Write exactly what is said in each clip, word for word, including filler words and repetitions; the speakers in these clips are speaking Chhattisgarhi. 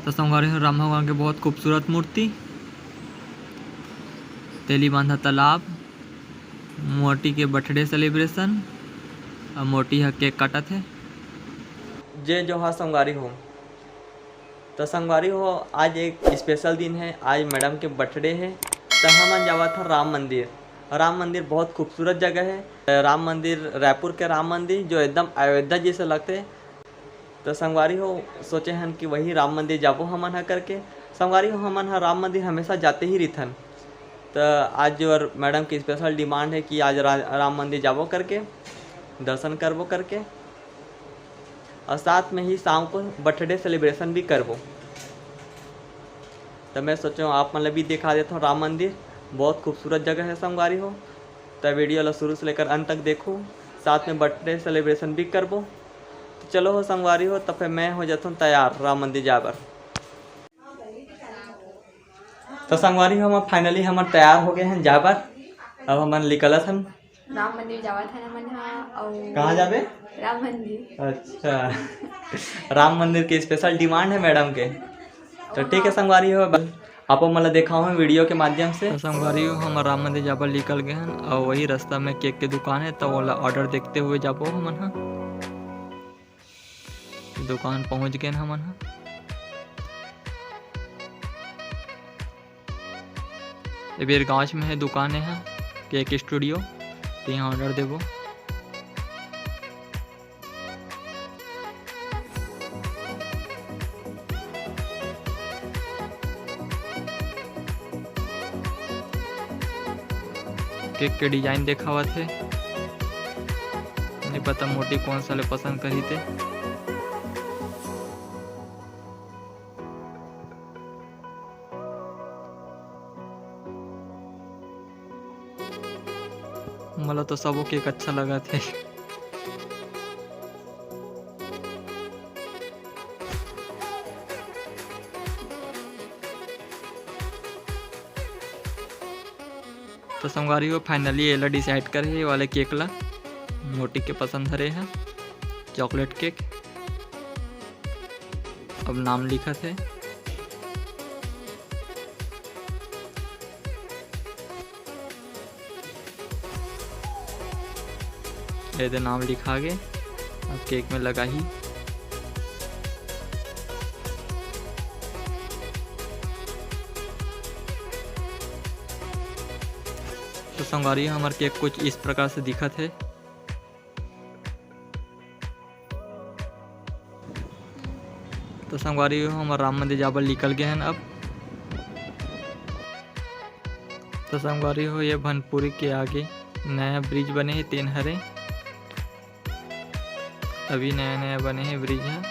त संगवारी हो, राम भगवान के बहुत खूबसूरत मूर्ति, तेलीबांधा तालाब, मोटी के बर्थडे सेलिब्रेशन, अउ मोटी ह केक काटत हे। जय जोहार संगवारी हो। त संगवारी हो, आज एक स्पेशल दिन हे, आज मैडम के बर्थडे हे, त हमन जावत हन राम मंदिर। राम मंदिर बहुत खूबसूरत जगह हे। राम मंदिर, रायपुर के राम मंदिर, जो एकदम अयोध्या जैसे लगथे। त संगवारी हो, सोचे हन कि वही राम मंदिर जाबो हमन ह करके। संगवारी हो, हमन ह राम मंदिर हमेशा जाते ही रहिथन। त आज जो मैडम की स्पेशल डिमांड हे कि आज रा-, राम मंदिर जाबो करके, दर्शन करबो करके, अउ साथ में ही शाम को बर्थडे सेलिब्रेशन भी करबो। त मैं सोचेंव आप मन ल भी दिखा देथंव राम मंदिर, बहुत खूबसूरत जगह हे संगवारी हो। त वीडियो ल शुरू से लेकर अंत तक देखो, साथ में बर्थडे सेलिब्रेशन भी करबो। त चलो हो संगवारी हो, त फिर मैं हो जाथंव तैयार राम मंदिर जाए बर। त संगवारी हो, हम फाइनली हमन तैयार हो गए हन जाए बर। अब हमन निकलत हन। राम मंदिर जावत हन हमन ह। अउ कहाँ जाबे? राम मंदिर। अच्छा। राम मंदिर के स्पेशल डिमांड हे मैडम के। त ठीक हे संगवारी हो, आप मन ल देखाहूँ वीडियो के माध्यम से। त संगवारी हो, हमन राम मंदिर जाए बर निकल गए हन, अउ वही रास्ता में केक के दुकान हे, त ओला ऑर्डर देखते हुए जाबो हमन ह। दुकान पहुँच गए हमन ह। ए बेर गाँव में हे दुकान हे केक स्टूडियो, त इहाँ ऑर्डर देबो। केक के डिजाइन देखावत हे, नहीं पता मोटी कौन सा ले पसंद करही ते। मोला तो सबो केक अच्छा लगत हे। तो संगवारी हो, finally एला decide करे हे, ये वाले केक ला मोटी के पसंद हरे हे, chocolate cake। अब नाम लिखत हे। ए दे नाम लिखा गे, अब केक में लगाही। तो संगवारी हो, हमर केक कुछ इस प्रकार से दिखत हे। तो संगवारी हो, हमर राम मंदिर जाबर निकल गए हन अब। तो संगवारी हो, ये भनपुरी के आगे नया ब्रिज बने हे, तेन हरे। अभी नया नया बने हे ब्रिज ह।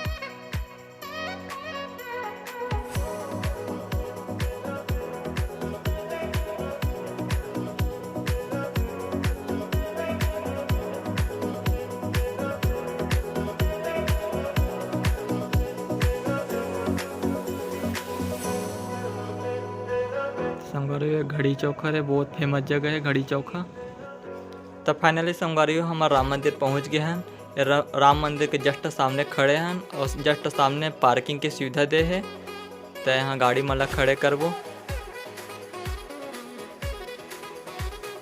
संगवारी हो, घड़ी चौक हरे, बहुत famous जगह हे घड़ी चौक ह। त finally संगवारी हो, हमर राम मंदिर पहुंच गए हन। रा-, राम मंदिर के just सामने खड़े हन और just सामने parking के सुविधा दे हे। त यहाँ गाड़ी मन ला खड़े करबो।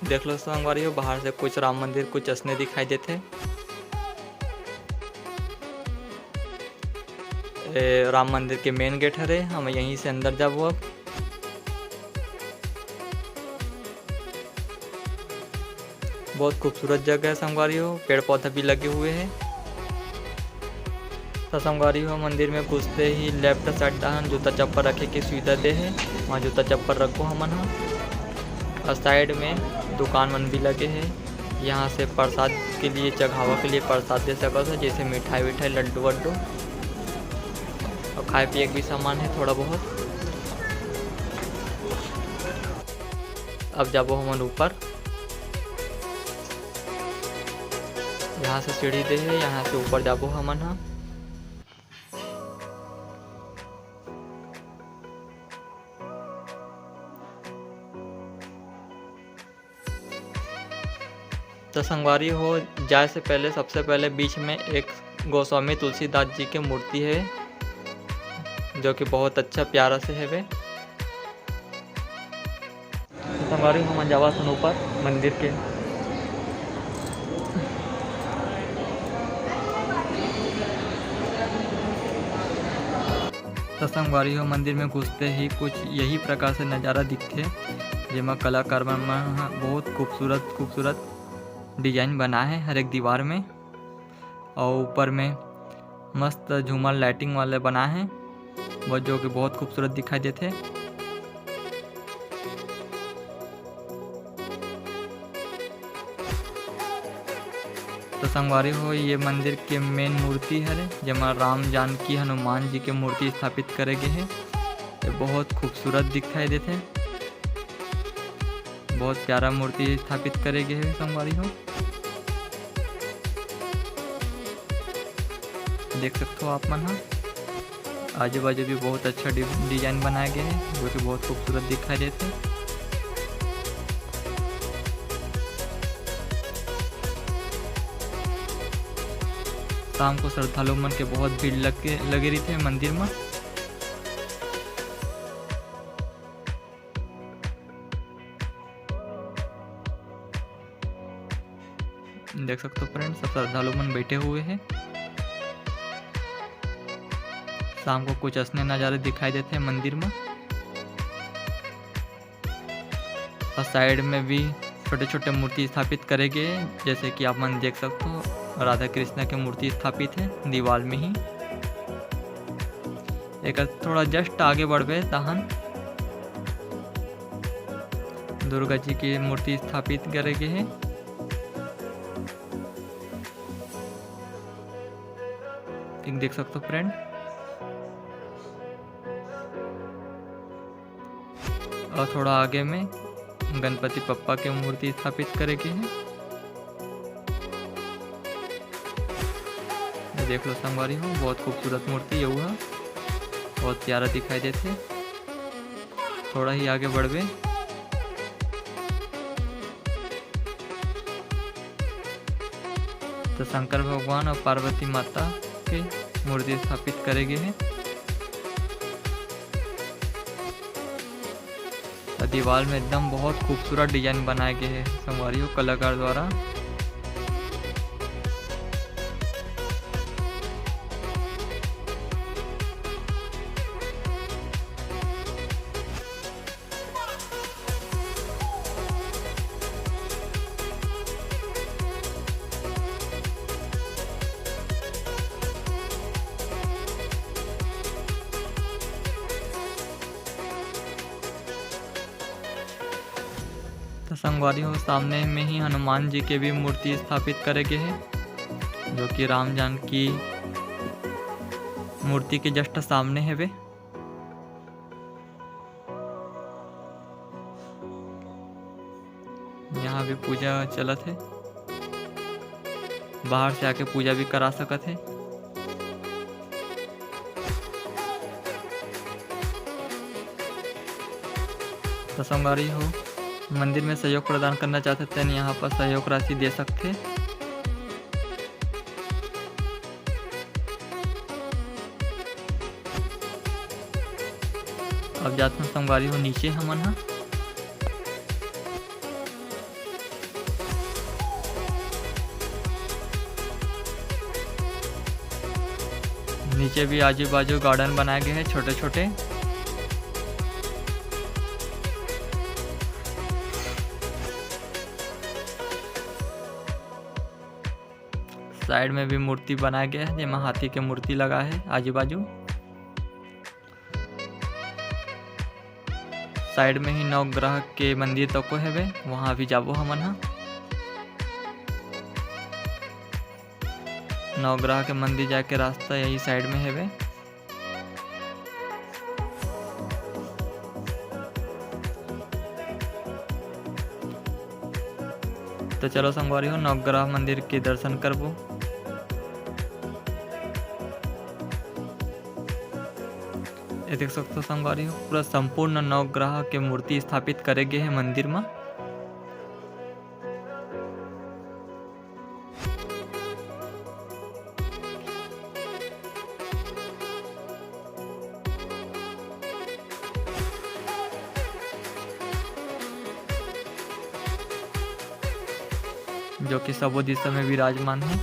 देख लो संगवारी हो, बाहर से कुछ राम मंदिर कुछ असने दिखाई देथे। ए, राम मंदिर के main gate हरे, हम यहीं से अंदर जाबो अब। बहुत खूबसूरत जगह है संगवारी हो, पेड़ पौधा भी लगे हुए हैं। तो संगवारी हो, मंदिर में घुसते ही left side डहान जूता चप्पल रखे के सुविधा दे हे, वहाँ जूता चप्पल रखबो हमन ह। और side में दुकान मन भी लगे हे, यहाँ से प्रसाद के लिए, चघावा के लिए प्रसाद दे सकत हो, जैसे मिठाई विठाई, लड्डू वड्डू, और खाए पिए के भी सामान है थोड़ा बहुत। अब जाबो हमन ऊपर, यहाँ से सीढ़ी दे हे, यहाँ से ऊपर जाबो हमन ह। तो संगवारी हो, जाए से पहले, सबसे पहले बीच में एक गोस्वामी तुलसीदास जी के मूर्ति है, जो कि बहुत अच्छा प्यारा से हवे। संगवारी हो, हमन जावत हन ऊपर मंदिर के। तो संगवारी हो, मंदिर में घुसते ही कुछ यही प्रकार से नज़ारा दिखथे, जेमा कलाकार मन ह बहुत खूबसूरत खूबसूरत design बनाए हे हर एक दीवार में। और ऊपर में मस्त झूमर lighting वाले बनाए हे, वो जो कि बहुत खूबसूरत दिखाई देथे। तो संगवारी हो, ये मंदिर के main मूर्ति हरे, जेमा राम जानकी हनुमान जी के मूर्ति स्थापित करे गे हे। ये बहुत खूबसूरत दिखाई देथे, बहुत प्यारा मूर्ति स्थापित करे गे हे संगवारी हो। देख सकथो आप मन ह, आजू बाजू भी बहुत अच्छा डि-, design बनाए गे हे, जो कि बहुत खूबसूरत दिखाई देथे। शाम को श्रद्धालु मन के बहुत भीड़ लगे, लगे रहिथे मंदिर म। देख सकते हो friends, सब श्रद्धालु मन बैठे हुए हैं। शाम को कुछ ऐसने नज़ारे दिखाई देते हैं मंदिर में। और side में भी छोटे-छोटे मूर्ति स्थापित करे गए हैं, जैसे कि आप मन देख सकते हो, राधा कृष्णा के मूर्ति स्थापित है दीवार में ही। एक थोड़ा just आगे बढ़बे, तहन दुर्गा जी की मूर्ति स्थापित करे गए हैं। एक देख सकते हो friend, और थोड़ा आगे में गणपति पप्पा के मूर्ति स्थापित करे गए हैं। ये देख लो संगवारी हो, बहुत खूबसूरत मूर्ति ये हुआ, बहुत प्यारा दिखाई देते। थोड़ा ही आगे बढ़बे तो शंकर भगवान और पार्वती माता के मूर्ति स्थापित करे गए हैं। और दीवार में एकदम बहुत खूबसूरत design बनाए गए हैं संगवारी हो कलाकार द्वारा। तो संगवारी हो, सामने में ही हनुमान जी के भी मूर्ति स्थापित करे गए हैं, जो कि राम जानकी मूर्ति के just सामने हेवे। यहाँ भी पूजा चलत है, बाहर से आके पूजा भी करा सकत है। तो संगवारी हो, मंदिर में सहयोग प्रदान करना चाहते हैं, यहाँ पर सहयोग राशि दे सकते हैं। अब जात हन संगवारी हो नीचे हमन ह। नीचे भी आजू बाजू garden बनाए गए हैं छोटे छोटे। Side में भी मूर्ति बनाए गए हैं, जेमा हाथी के मूर्ति लगा है आजू बाजू। Side में ही नवग्रह के मंदिर तको हेवे, वहाँ भी जाबो हमन ह। नवग्रह के मंदिर जाके रास्ता यही side में हेवे। तो चलो संगवारी हो, नवग्रह मंदिर के दर्शन करबो। ये देख सकते हो संगवारी हो, पूरा संपूर्ण नवग्रह के मूर्ति स्थापित करे गए हैं मंदिर में। जो कि सबो दिशा में विराजमान है।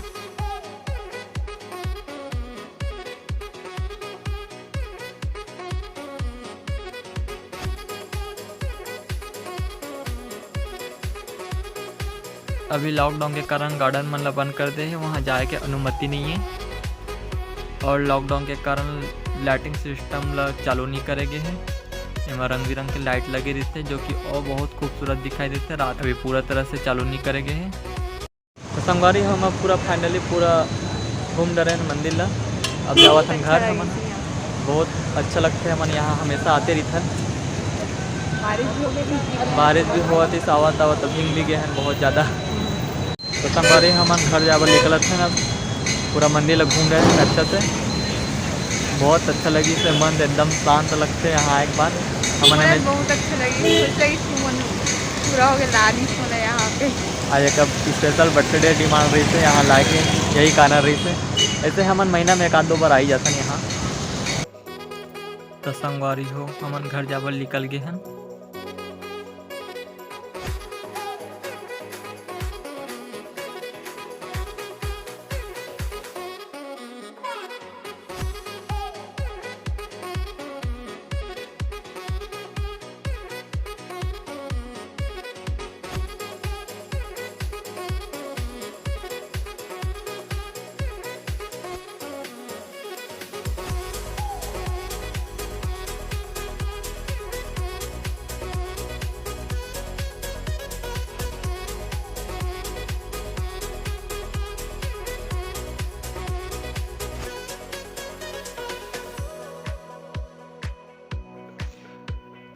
अभी लॉकडाउन के कारण गार्डन मन ला बंद कर दे हे, वहाँ जाए के अनुमति नहीं है। और लॉकडाउन के कारण लाइटिंग सिस्टम ला चालू नहीं करे गे हे। एमा रंग बिरंग के लाइट लगे रहिथे, जो कि और बहुत खूबसूरत दिखाई देथे। रात अभी पूरा तरह से चालू नहीं करे गे हे। तो संगवारी, हम अब पूरा finally पूरा घूम डरे हन मंदिर ला। अब जावत हन घर हमन। बहुत अच्छा लगथे, हमन यहाँ हमेशा आते रहिथन। बारिश भी होवत हे, आवत आवत भींग भी गए हन बहुत ज़्यादा। तो संगवारी, हमन घर जाए बर निकलत हन अब। पूरा मंदिर ला घूम रहे हन अच्छा से। बहुत अच्छा लगिस हे, मन एकदम शांत लगथे यहाँ आए के बाद। हमन मोला एमे बहुत अच्छा लगिस, सोच लगिस कि मन पूरा हो गया, लानिस मोला यहाँ पे। आज एक special birthday demand रहिस हे, यहाँ लाए के यही कारण रहिस हे। ऐसे हमन महीना में एक आध दो बार आई जाथन यहाँ। तो संगवारी हो, हमन घर जाए बर निकल गए हन।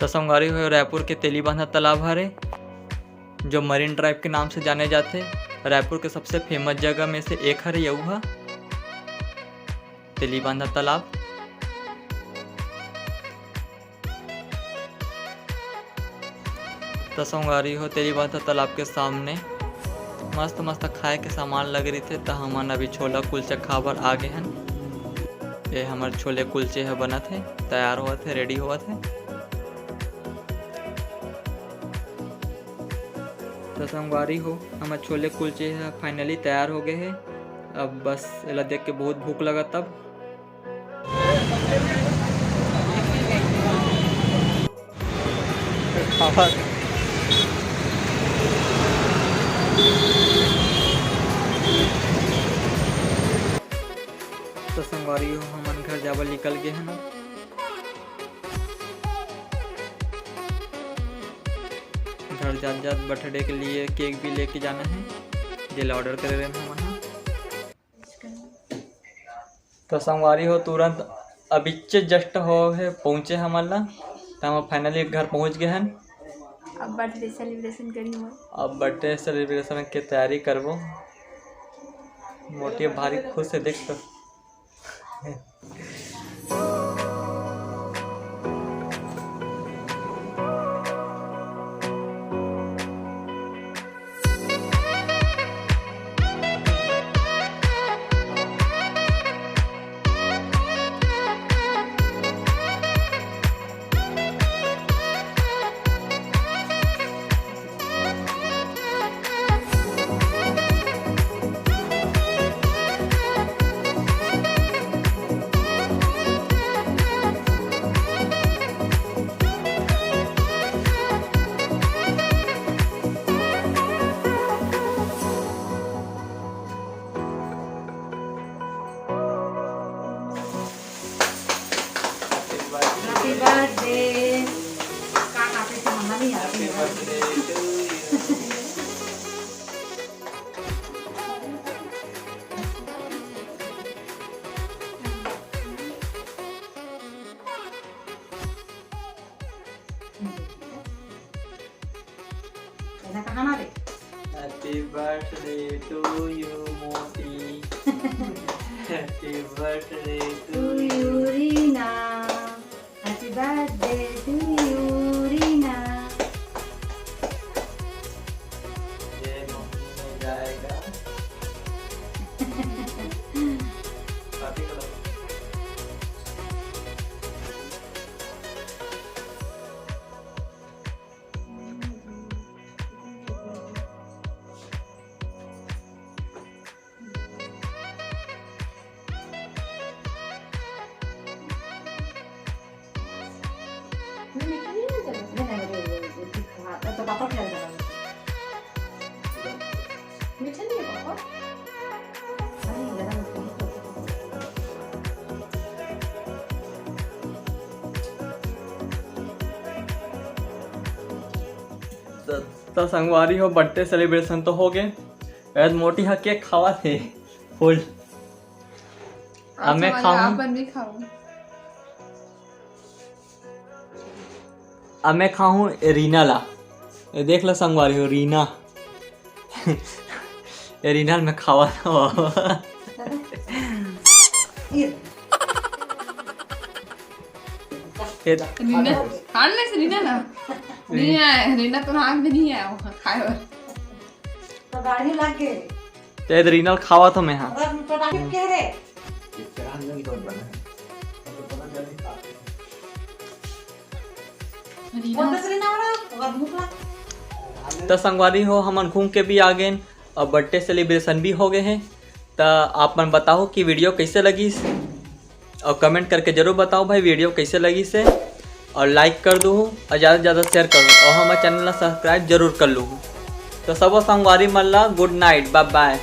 तो संगवारी हो, रायपुर के तेलीबांधा तालाब हरे, जो मरीन ड्राइव के नाम से जाने जाथे। रायपुर के सबसे फेमस जगह में से एक हरे यहू ह, तेलीबांधा तालाब। त संगवारी हो, तेलीबांधा तालाब के सामने मस्त मस्त खाए के सामान लगे रहिथे, त हमन अभी छोला कुलचा खा बर आ गे हन। ये हमर छोले कुलचे ह बनत हे, तैयार होवत हे, रेडी होवत हे। त संगवारी हो, हमर छोले कुलचे ह finally तैयार हो गए हे। अब बस एला देख के बहुत भूख लगत अब। खावत। तो संगवारी हो, हमन घर जाए बर निकल गए हन। घर जात जात बर्थडे के लिए केक भी लेके जाना है, जेला ऑर्डर करे रहे हमन ह। तो संगवारी हो, तुरंत अबिच्चे जस्ट हो हे पहुँचे हमन ला। तो हम finally घर पहुँच गए हन। अब बर्थडे सेलिब्रेशन करी हमन। अब बर्थडे सेलिब्रेशन के तैयारी करबो। मोटी भारी खुश है, देख तो। Happy birthday। का कापे थे मम्मा नहीं आती। Happy birthday to you। ऐसा कहाँ ना रे? Happy birthday to you, Moti. Happy birthday to you, Reena. Happy birthday to you, Reena. ये मम्मी में जाएगा। पार्टी करो। त, त संगवारी हो, बर्थडे सेलिब्रेशन तो हो गए। ए मोटी ह केक खावत हे, फुल। अब मैं अच्छा, खाऊं। आप बन भी खाओ। अब मैं खाऊं रीना ला। ये देख लो संगवारी हो, रीना। ये रीना ल मैं खावा था बाबा। ये रीना, हाल ले से रीना ना। नहीं है, रीना तो आँख भी नहीं है वो खाए बर। तो गाड़ी लग गए। ते रीना ल खावा था मैं, हाँ। और तो डाल के रे। रीना। कौन सा रीना हो रहा? और भूख लग। त संगवारी हो, हमन घूम के भी आ गए और बर्थडे सेलिब्रेशन भी हो गए हैं। त आप मन बताओ कि वीडियो कैसे लगिस और कमेंट करके जरूर बताओ भाई, वीडियो कैसे लगिस हे। और लाइक कर दो और ज़्यादा से ज़्यादा शेयर करो और हमारे चैनल ला सब्सक्राइब जरूर कर लो। तो सबो संगवारी मन ला गुड नाइट, बाय बाय।